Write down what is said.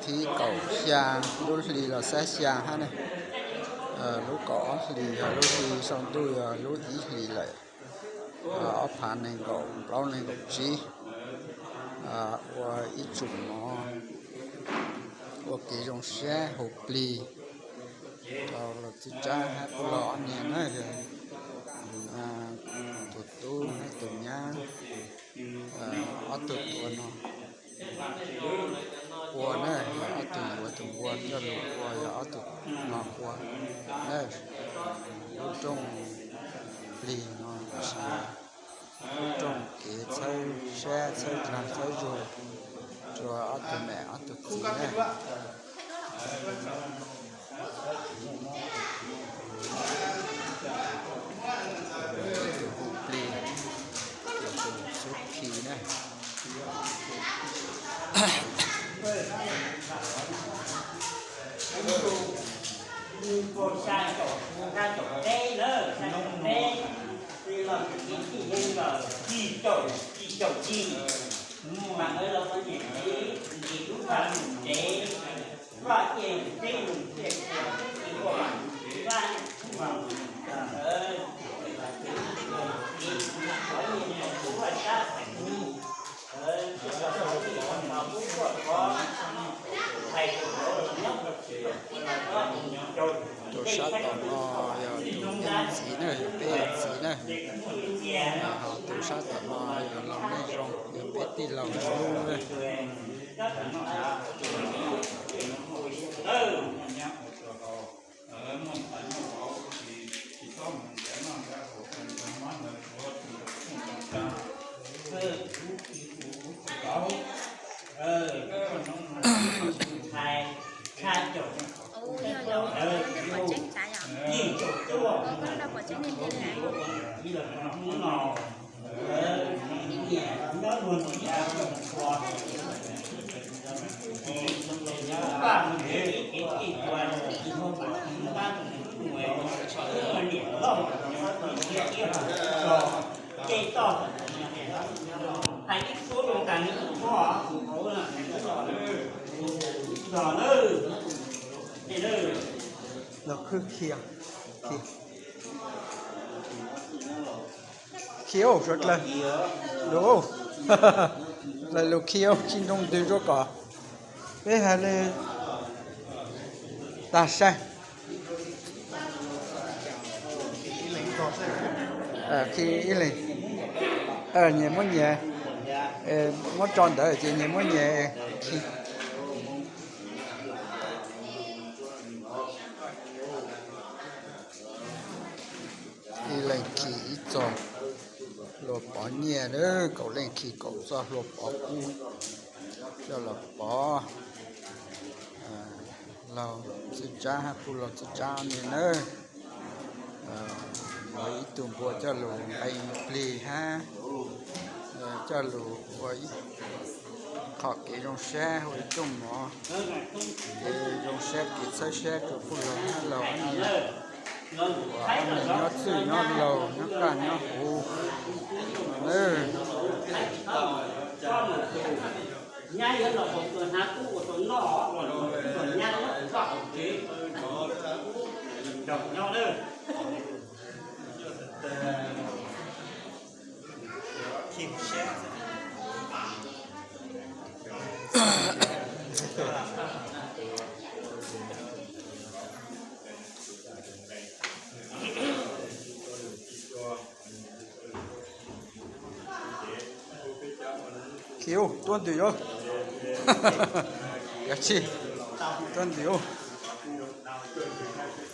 Thib kaum xya lub hli los xab xya hab ne. Lub kaum ob hlis yog lub hli sau ntuj yog lub ib hlis lawm. Ob phav nees nkaum plaub nees nkaum tsib, ua ib tsum mov, ua kev zoo siab hu plig rau luag txwj tsab hab kuj laug ob niag na, yog tus tub hab tus nyab, ob tug tuav no ua na, yog ob tug yuav tus npua coj lug ua, yog ob tug no ua na. Lub rooj plig no lub rooj kev txhawb sab txhawb zag txhawb zug rua ob tug mem ob tug txiv na. Tus hu plig, tus xub khi na. Tus sab tom no yog tus txiv na, yog peb yawm txiv na. Ho tus sab tom no yog laus neej zoo, yog peb tij laug hlub na. Los khwb khi, khi, khi ua suav dlawg, lug, dlawg lug khi, khi nroo ntws rua kom peb hais le tag sai. Khi ib leeg, nyias muab nyias, muab tso ntawd ces nyias muab nyias khi. Ib leeg khi ib txog, luag pov nyiaj na, kaum leej khi kaum txog, luag pov kub coj los pov. Laug txwj tsab hab kuj laug txwj tsab niag nawb, muab ib tug npua coj lug nqe plig hab coj lug ua ib qho kev zoo sab hu ib rooj mov, kev zoo sab kev txhawb sab rua kuj laug hab laug hab niag, uas ob niag nyob txwj nyob laug nyob kaj nyob huv nawb. Khi ua tuab ntws ua, yog tsi, tuab ntws ua.